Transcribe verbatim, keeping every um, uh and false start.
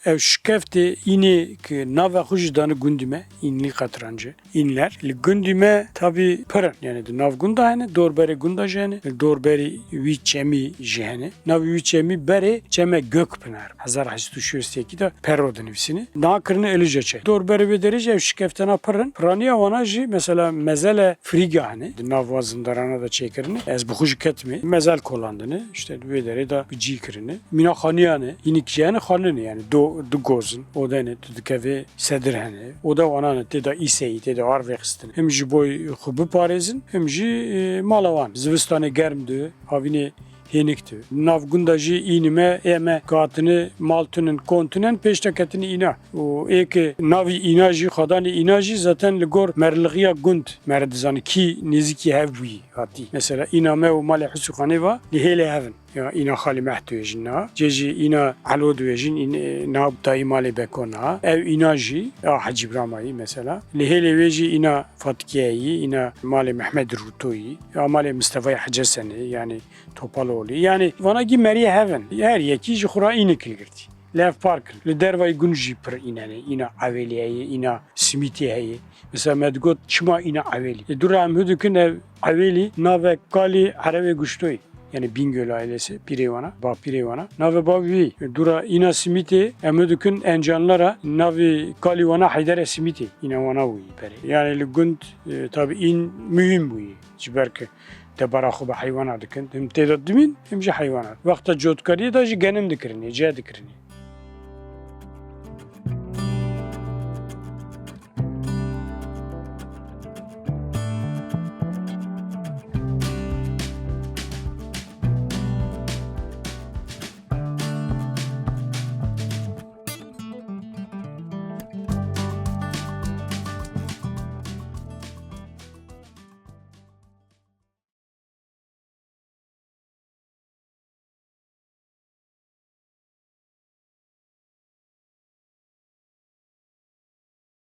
Ev şikeftê înê ki navê xwe jî dane gundî me, înlî qetranci. Înler li gundî me tabî pir in. Yani di nav gunda hene, dorberê gunda jî hene, li dorberî wî çemî jî hene. Navê wî çemî berê çeme Gökpınar. Hezar heşt sed û şêst û yekî de Perro dinivîsîne. Niha kirine Êlîja çay. Dorberê wê derê jî ev şikeftena pir in. Piraniya wana jî mesela mezele Frîga hene. Di nav wan zindarana de çêkirine. Ez bi xwe jî ketime. Mezel kolandine. İşte di wê derê de bi cî kirine. Mîna xaniya ne. Hînik jî hene xanine yani. Do, du gozin. Odene tu dikeve sedir hene. Oda wana ne. Tê de îseyî, tê de arvê xistine. Hem ji boy xwe biparêzin, hem jî, e, mala wan. Zivistanê germ de, havînê hênik de. Nav gunda jî înî me, ê me hatine mal tunin, kon tunen, pêş de ketine îna. Û ê ke navî îna jî, xwedanê îna jî zaten li gor merlixiya gund mere dizane kî nêzîkî hev bûyî hatî. Mesela îna me û malê Husûxanê va li hêlê hev in. Ya îna Xalî Meh dibêjin niha. Cê jî îna Elo dibêjin, în-, niha dayî malê Beko niha. Ev îna jî ya Hecî Bramayî mesela. Li hêlê wê jî îna Fatikiyeyî, îna malê Mehmed Rûtoyî, ya malê Mistefayê Hecê Senê, yani Topaloğlu. Yani vana gî meriyê hev in. Her yekî ji xwe re înik li girtî. Lev park in. Li dervayî gund jî pir îne ne. Îna Ewêlî heye, îna Simîtê heye. Mesela me digot çima îna Ewêlî. E, dûra em hû dikin ev Ewêlî navek kalî Erewê Guştoyî. Yani Bingöl ailesi, pîrê wana, bapîrê wana. Navê bavî wî. E, dûra îna Simîtê em hû dikin encanlara navê kalî wana Heydere Simîtê. Îna wana wî berê. Yani li gund, e, tabî în muhîm bûyî. Ji ber ke debara xwe bi heywana dikin. Him tê de dimîn, him jî heywana. Wexta cotkariyê de jî genim dikirinê, cê dikirinê.